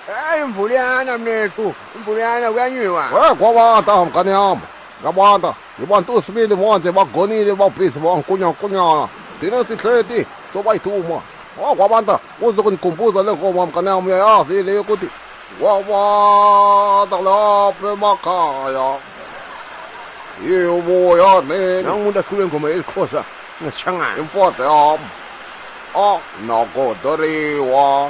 Hayi imvulana mnethu, imvulana kuyanyiwa. We kwabanta mngane yami. Ngabanta, ibantu sibili manje bagonile babhizi bankunyankunyana. Thina sihleti sobayithuma. Oh kwabanta uzokundikhumbuza le ngoma mngane yami uyayazi le yokuthi kwabanta lapha emakhaya. Ibuya nini Nangu umuntu acula ingoma yesiXhosa ngesishangana. imfodo yami. Oh nagodoriwa.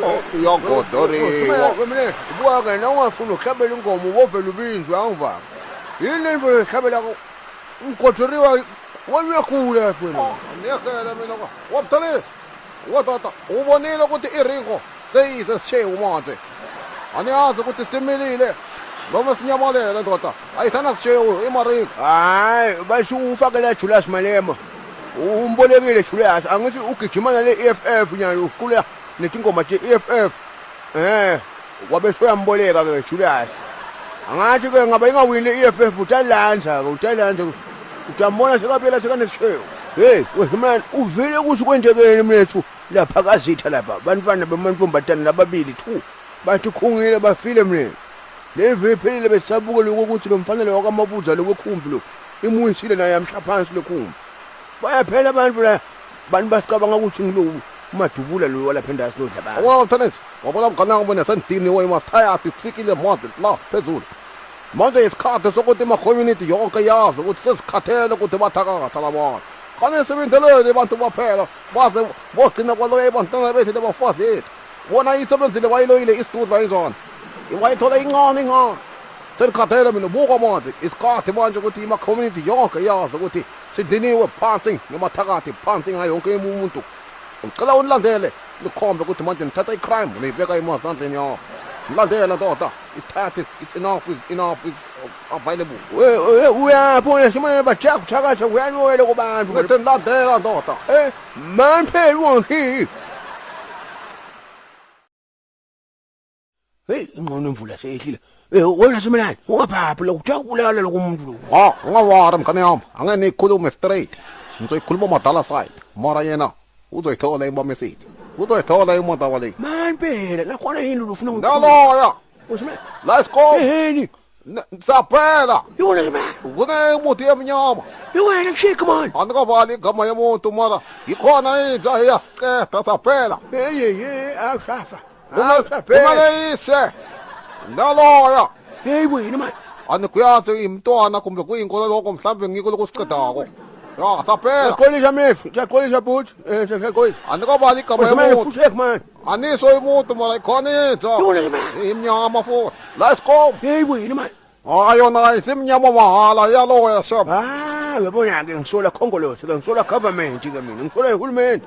Oh yagodoriwa. Mnethu, buka ke na ungafuni ukuhlabela ingoma ubovela ubinzwe angiva. Yini le nto ehlabela ngigodoriwa wena uyakhula lapho wena. Oh, ngiyakela mina kwa. Wabuthalisa. Watata, ubonile ukuthi iringo seyize sishewu manje. Aniyazi ukuthi similile noma sinyamalele ndoda. Ayisana sishewu imaringo. Hayi, basho ufakela Julius Malema. Umbolekile Julius, angithi ugijima nale EFF nyalo uqula netingoma te EFF. Eh, wabe soyamboleka ke Julius. Angathi ke ngabe ingawini le EFF utalanza ke utalanza. Utambona sekaphela sekanesishewu. Hey, wena uvile ukuthi kwentekeni mnethu lapha kazitha lapha bantwana bemantombazane lababili two bathi khungile bafile mnethu. Leli iphelile besabuke lokho ukuthi lo mfana lo wakamabuza lo wekhumbi lo imuwisile naye yamsha phansi le khumbi. Bayaphela abantu la bantu basicabanga ukuthi ngilo umadubula lo walapha endasi lodla abantu. Wabuthalisa. Wabona mngane wami mina sendiniwe mastayati kufikile manje la phezulu. Manje isikhathi sokuthi ima-community yonke yazi ukuthi sesikhathele ukuthi bathakatha labantu. Kane sibindelele abantu baphela baze bogcina kwaloya abantwana bethu nabafazi ethu. Bona isebenzile wayiloyile isidudla injani. Wayithola incane incane. Selikhathele mina buka manje isikhathi manje ukuthi ima-community yonke yazi ukuthi sidiniwe phansi ngemathakathi phansi ngayo yonke umuntu. Ngicela unilandele nikhombe ukuthi manje nithatha i-crime niyibeka emazandleni yabo. Nilandele ndoda isikhathi it's enough is enough is available. We we uyaphi wena simane bajaku thakatha kuyanwele kubantu. Ngithi nilandela ndoda. Eh, man phela ungakhi. Hey, ingqondo imvula seyehlile. Eh, wena simelane, ungaphaphi lokhu kuyakubulala lokhu umuntu lo. Ha, ungawari mngane yami. Angeke nikhulume straight. Ngizoyikhuluma madala side. Mara yena uzoyithola ima message. Uzoyithola imoto wale. Man phela, nakhona yini ufuna Ndaloya. Usimele. Let's go. Eheni. Saphela. Yona simele. Kunemuthi emnyama. Yona shake man. Andikabali igama yemuntu mara ikhona inja iyasiqeda saphela. Hey hey hey, awusafa. Kumele ise. Ndaloya. Hey wena man. Andikuyazi imntwana kumbe kuyinkolo lokho mhlawumbe ngiko lokusiqedako. Ya saphela. Siyaqolisa mfethu, siyaqolisa bhuti. Eh, siyaqolisa. Andikabali igama Usimele yemuntu. futhi man. Aniso imuntu mara ikhona inja. Yona man. Imnyama futhi. Let's go. Hey wena man. Hayi yona isimnyama mahala yaloya shap. Ah, uyabona ke ngisola khongolose ke ngisola government ke mina, ngisola uhulumeni.